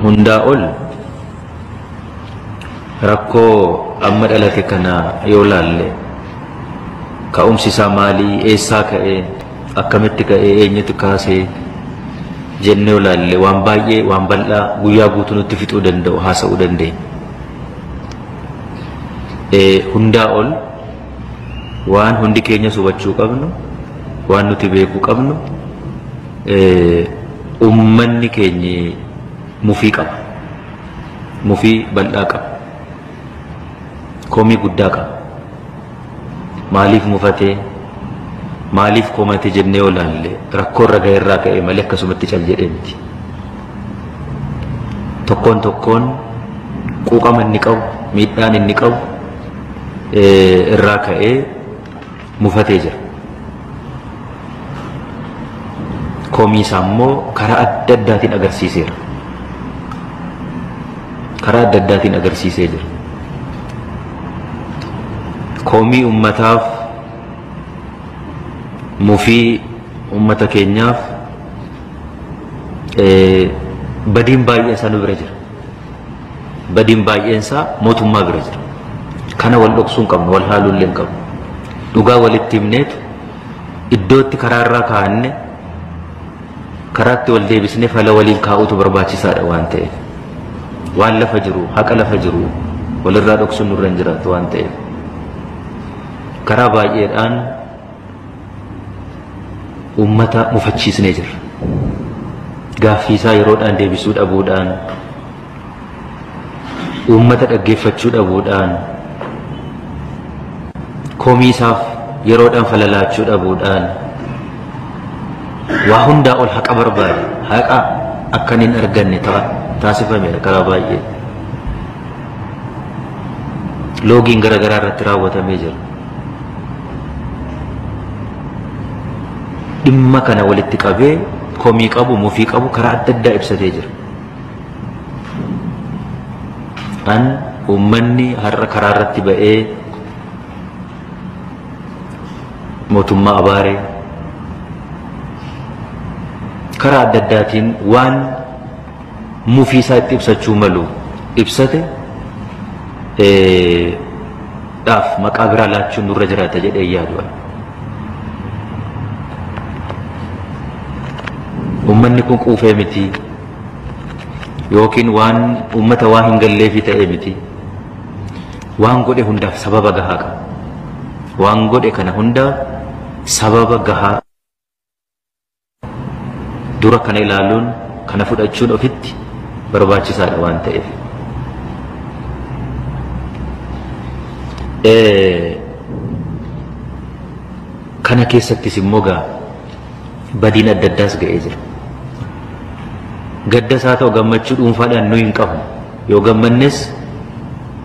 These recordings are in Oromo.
Hundaa ol rakkoo amma dhalate kana yoo laalle ka'umsi isaa maalii, eessaa ka'ee, akkamitti ka'ee, eenyutu kaasee jennee yoo laalle waan baay'ee, waan bal'aa guyyaa guutuu nutti fixuu danda'u haasa'uu dandeenya. Hundaa ol waan hundi keenya hubachuu qabnu, waan nuti beekuu qabnu, uummanni keenya mufii qaba. Mufii bal'aa qaba. Komii guddaa qaba. Maaliif mufatee, maaliif komate jennee yoo laalle rakkoo irra ga'e irraa ka'e malee akkasumatti cal jedhee miti. Tokkoon tokkoon quuqama inni qabu, miidhaan inni qabu irraa ka'ee mufatee jira. Komii isaa immoo karaa adda addaatiin agarsiiseera. Karaa adda addaatiin agarsiisee jira. Komii uummataaf, mufii uummata keenyaaf badiin baay'een isaa nu bira jira. Badiin baay'een isaa mootummaa bira jira. Kana wal dhoksuu hin qabnu, wal haaluu illee hin qabnu. Dhugaa walitti himneetu iddootti karaa irraa kaa'anne karaatti wal deebisnee fala waliin kaa'uutu barbaachisaadha waan ta'eef. Waan lafa jiru, haqa lafa jiru walirraa dhoksuun nurra hin jiraatu waan ta'eef. Karaa baay'eedhaan uummata mufachiisnee jirra. Gaaffii isaa yeroodhaan deebisuu dhabuudhaan, uummata dhaggeeffachuu dhabuudhaan, komii isaaf yeroodhaan falalaachuu dhabuudhaan, waa hundaa ol haqa barbaade, haqa akka hin arganne taasifameera karaa baay'ee. Loogiin garaagaraa irratti raawwatamee jira. Dhimma kana walitti qabee komii qabu, mufii qabu karaa adda addaa ibsatee jira. An uummanni har'a karaa irratti ba'ee mootummaa abaaree karaa adda addaatiin waan mufii isaa itti ibsachuu malu ibsate dhaaf maqaa biraa laachuun nurra jiraata jedhee yaadu. Uummanni kun quufee miti yookiin waan uummata waa hin galleefi ta'e miti. Waan godhe hundaaf sababa gahaa qaba. Waan godhe kana hundaaf sababa gahaa dura kana ilaaluun, kana fudhachuun ofitti barbaachisaadha waan ta'eef. Kana keessattis immoo gaa badiin adda addaas ga'ee jira. Gaddas haa ta'u gammachuu dhuunfaadhaan nu hin qabnu. Yoo gammannes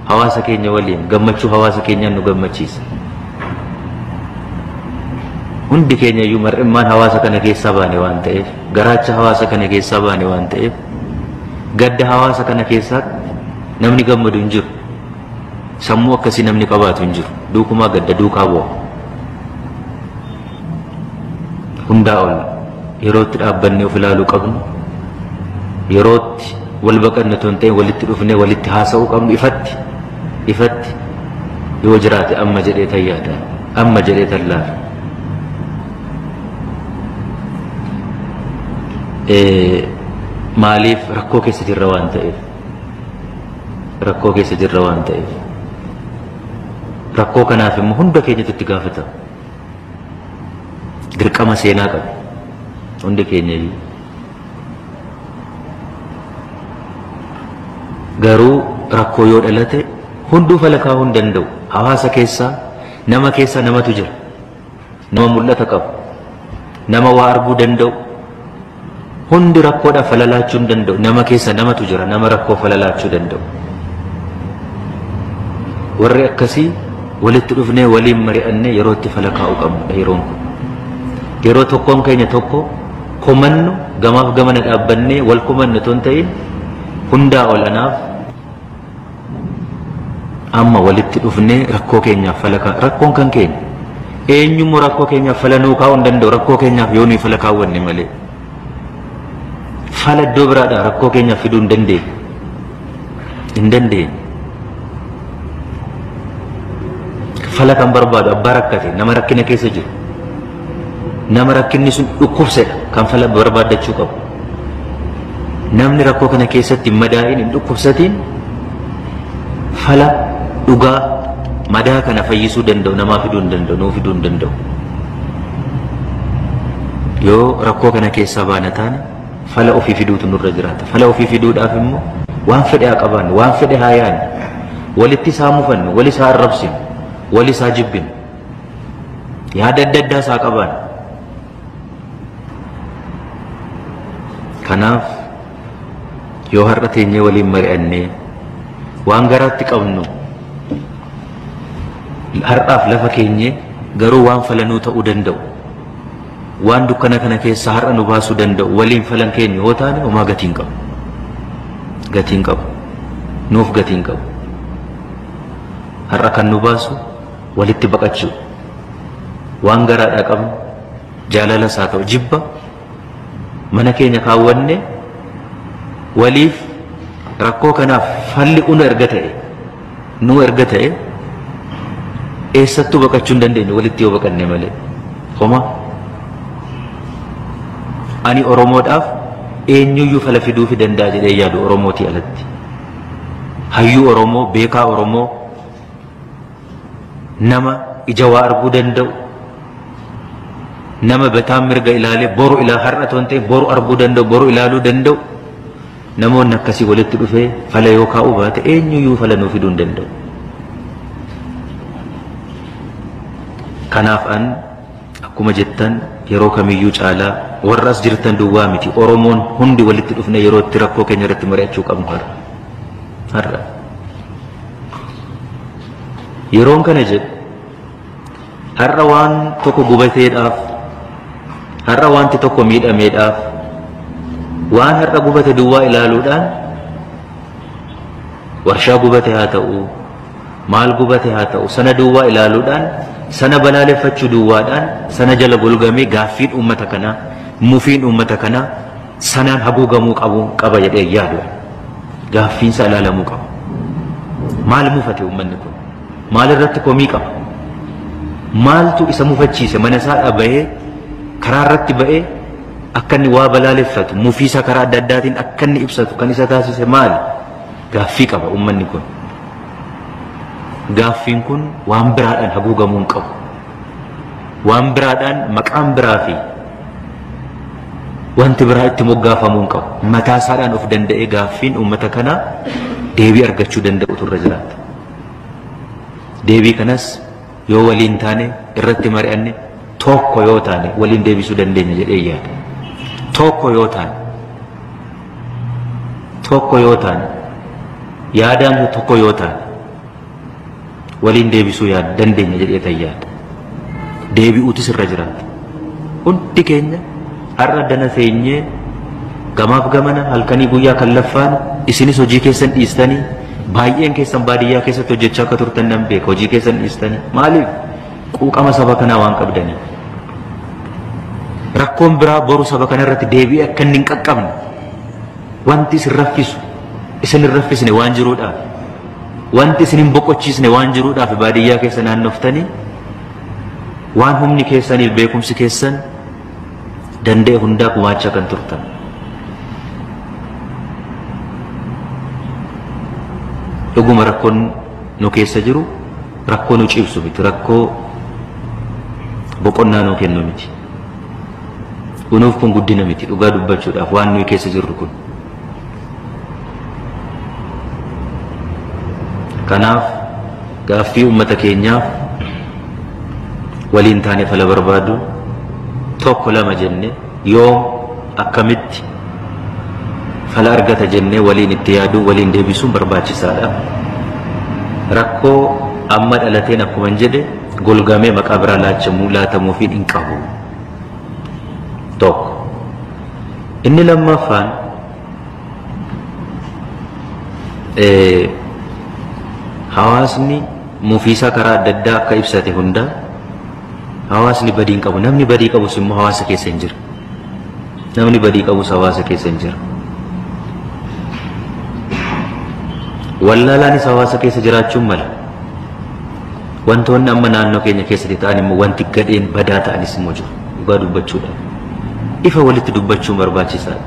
hawaasa keenya waliin gammachuu hawaasa keenyaan nu gammachiisa. Hundi keenya iyyuu mar'immaan hawaasa kana keessaa baane waan ta'eef, garaacha hawaasa kana keessaa baane waan ta'eef, gadda hawaasa kana keessaa namni gammadu hin jiru. Sammuu akkasii namni qabaatu hin jiru. Duukumaa gadda duukaa bu'a. Hundaa ol yerootti dhaabbannee of ilaaluu qabnu, yerootti wal baqanne otoo hin ta'in walitti dhufnee walitti haasa'uu qabnu ifatti ifatti yoo jiraate amma jedhee tan yaada, amma jedhee tan laala. Maaliif rakkoo keessa jirra waan ta'eef, rakkoo keessa jirra waan ta'eef, rakkoo kanaaf immoo hunda keenyatu itti gaafatama. Dirqama seenaa qaba hundi keenya iyyuu. Garuu rakkoo yoo dhalate hunduu fala kaa'uu hin danda'u. Hawaasa keessaa nama keessaa namatu jira. Nama mul'ata qabu, nama waa arguu danda'u. Hundi rakkoodhaaf fala laachuu hin danda'u. Nama keessa namatu jira, nama rakkoo fala laachuu danda'u. Warri akkasii walitti dhufnee waliin mari'annee yeroo itti fala kaa'uu qabnudha yeroon kun. Yeroo tokkoon keenya tokko komannu gamaaf gamana dhaabbannee wal komannu otoo hin ta'in hundaa ol anaaf amma walitti dhufnee rakkoo keenyaaf fala kaa'u. Rakkoon kan keenya. Eenyummoo rakkoo keenyaaf fala nuu kaa'uu hin danda'u, rakkoo keenyaaf yoo nuyi fala kaawwanne malee. Fala iddoo biraadhaa rakkoo keenyaaf fiduu hin dandeenye. Hin dandeenye. Fala kan barbaadu abbaa rakkate, nama rakkina keessa jiru. Nama rakkinni sun dhukkubsedha kan fala barbaaddachuu qabu. Namni rakkoo kana keessatti hin madaa'in, hin dhukkubsatiin fala dhugaa madaa kana fayyisuu danda'u namaa fiduu hin danda'u, nuu fiduu hin danda'u. Yoo rakkoo kana keessaa baana taane fala ofii fiduutu nurra jiraata. Fala ofii fiduudhaaf immoo waan fedhe haa qabaannu, waan fedhe haa yaadnu, walitti isaa mufannu, wal isaa arrabsinu, wal isaa jibbinu, yaada adda addaa isaa qabaannu. Kanaaf yoo har'a teenyee waliin mari'annee waan garaatti qabnu har'aaf lafa keenyee garuu waan falanuu ta'uu danda'u, waan dukkana kana keessa har'a nu baasuu danda'u waliin falan keenya yoo taane homaa gatiin qabu. Gatiin qabu. Nuuf gatiin qabu. Har'a kan nu baasu walitti baqachuu. Waan garaadhaa qabnu jaalalas haa ta'u jibba mana keenya kaawwanne waliif rakkoo kanaaf falli nu erga ta'e nu erga ta'e eessattuu baqachuu hin dandeenyu walitti yoo baqanne malee. Homaa ani Oromoodhaaf eenyuyyuu fala fiduufi danda'a jedhee yaadu Oromootii alatti. Hayyuu Oromoo, beekaa Oromoo, nama ija waa arguu danda'u, nama bataan mirga ilaalee boru ilaa har'a otoo hin ta'in boru arguu danda'u, boru ilaaluu danda'u, namoonni akkasii walitti dhufee fala yoo kaa'uu baate eenyuyyuu fala nuu fiduu hin danda'u. Kanaaf an akkuma jettan yeroo kamiyyuu caalaa warra as jirtan duwwaa miti, Oromoon hundi walitti dhufne yeroo itti rakkoo keenya irratti mari'achuu qabnu har'a. Har'a. Yeroon kana jedhu har'a waan tokko gubateedhaaf, har'a wanti tokko miidhameedhaaf, waan har'a gubate duwwaa ilaaluudhaan warshaa gubate haa ta'u, maal gubate haa ta'u, sana duwwaa ilaaluudhaan, sana balaaleffachuu duwwaadhaan, sana jala golgamee gaaffiin uummata kanaa, mufiin uummata kanaa sanaan haguugamuu qabu qaba jedhee yaadu. Gaaffiinsa ilaalamuu qaba. Maal mufate uummanni kun? Maal irratti komii qaba? Maaltu isa mufachiise? Mana isaa bahee karaa irratti ba'ee akka inni waa balaaleffatu, mufiisa karaa adda addaatiin akka inni ibsatu kan isa taasise maali? Gaaffii qaba uummanni kun. Gaaffiin kun waan biraadhaan haguugamuu hin qabu. Waan biraadhaan maqaan biraa fi wanti biraa itti moggaafamuu hin qabu. Mataa isaadhaan of danda'ee gaaffiin uummata kanaa deebii argachuu danda'utu irra jiraata. Deebii kanas yoo waliin taane irratti mari'anne tokko yoo taane waliin deebisuu dandeenya jedhee yaada. Tokko yoo taane, tokko yoo taane, yaadaan tokko yoo taane waliin deebisuu dandeenya jedhee yaada. Deebi'uutis irra jiraata. Hundi keenya har'a dana teenyee gamaaf gamana halkanii guyyaa kan laffaanu isinis hojii keessan dhiistanii baay'een keessan baadiyyaa keessatti hojjechaa akka turtan nan beeka. Hojii keessan dhiistanii maaliif? Quuqama saba kanaa waan qabdaniif. Rakkoon biraa boru saba kana irratti deebi'ee akka inni hin qaqqabne wanti isin raffisu isin hin raffisne waan jiruudhaaf, wanti isin hin boqochiisne waan jiruudhaaf baadiyyaa keessa naannoftanii waan humni keessaniif beekumsi keessan danda'e hundaa gumaachaa kan turtan. Dhuguma rakkoon nu keessa jiru rakkoo nu ciibsu miti, rakkoo boqonnaa nu kennu miti. Kunuuf kun guddina miti dhugaa dubbachuudhaaf waan nuyi keessa jirru kun. Kanaaf gaaffii uummata keenyaaf waliin taane fala barbaadu tokko lama jenne yoom akkamitti fala argata jennee waliin itti yaaduu waliin deebisuun barbaachisaadha. Rakkoo amma dhalateen akkuma hin jedhe golgamee maqaa biraa laatamuufiin hin qabu. Tokko. Inni lammaffaan hawaasni mufiisaa karaa adda addaa akka ibsate hunda hawaasni badii hin qabu. Namni badii qabus immoo hawaasa keessa hin jiru. Namni badii qabus hawaasa keessa hin jiru. Wallaalaanis hawaasa keessa jiraachuun mala. Wantoonni amma naannoo keenya keessatti ta'an immoo wanti gadheen badaa ta'anis immoo jiru. Dhugaa dubbachuudhaaf. Ifa walitti dubbachuun barbaachisaadha.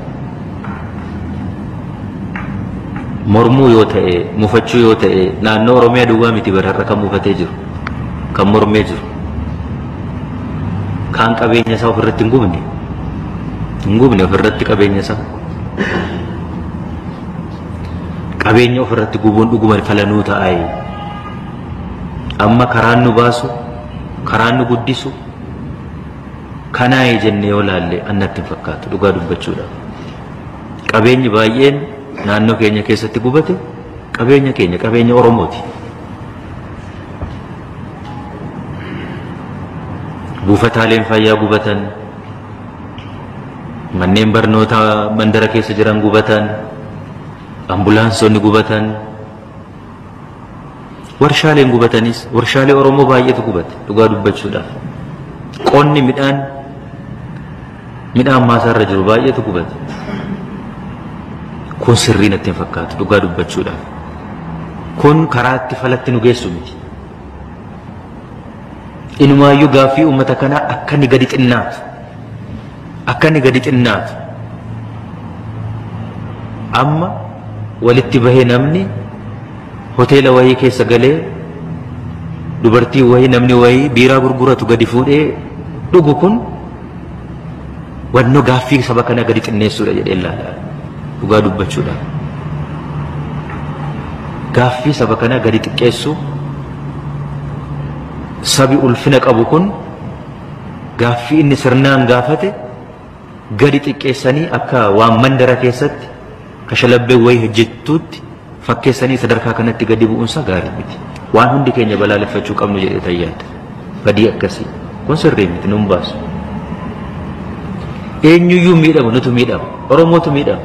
Mormuu yoo ta'e, mufachuu yoo ta'e, naannoo Oromiyaa duwwaa miti bararra kan mufatee jiru, kan mormee jiru. Kaan qabeenya isaa ofirratti hin gubne. Hin gubne ofirratti qabeenya isaa. Qabeenya ofirratti gubuun dhuguma falanuu ta'aayi. Amma karaan nu baasu, karaan nu guddisu, kanaayi jennee yoo laalle annatti hin fakkaatu dhugaa dubbachuudhaaf. Qabeenyi baay'een naannoo keenya keessatti gubate qabeenya keenya qabeenya Oromooti. Buufataaleen fayyaa gubatan, manneen barnootaa mandara keessa jiran gubatan, ambulaansonni gubatan, warshaaleen gubatanis warshaalee Oromoo baay'eetu gubate dhugaa dubbachuudhaaf. Qonni midhaan maasaarra jiru baay'eetu gubate. Kun sirrii natti hin fakkaatu dhugaa dubbachuudhaaf. Kun karaatti falatti nu geessu miti. Inumaayyuu gaaffii uummata kanaa akka inni gadi xinnaatu. Akka inni gadi xinnaatu. Amma walitti bahee namni hoteela wayii keessa galee dubartii wayii namni wayii biiraa gurguratu gadi fuudhee dhugu kun wannoo gaaffii saba kanaa gadi xinneessuudha jedhee ilaala. Dhugaa dubbachuudhaaf. Gaaffii saba kanaa gadi xiqqeessu sabi ulfina qabu kun gaaffii inni sirnaan gaafate gadi xiqqeessanii akka waan mandara keessatti kashalabbee wayii hojjettuutti fakkeessanii sadarkaa kanatti gadi bu'uunsa gaarii miti. Waan hundi keenya balaaleffachuu qabnu jedhee tayyaadha. Badii akkasii. Kun sirrii miti nun baasu. Eenyuyyuu miidhamu nutu miidhama. Oromootu miidhama.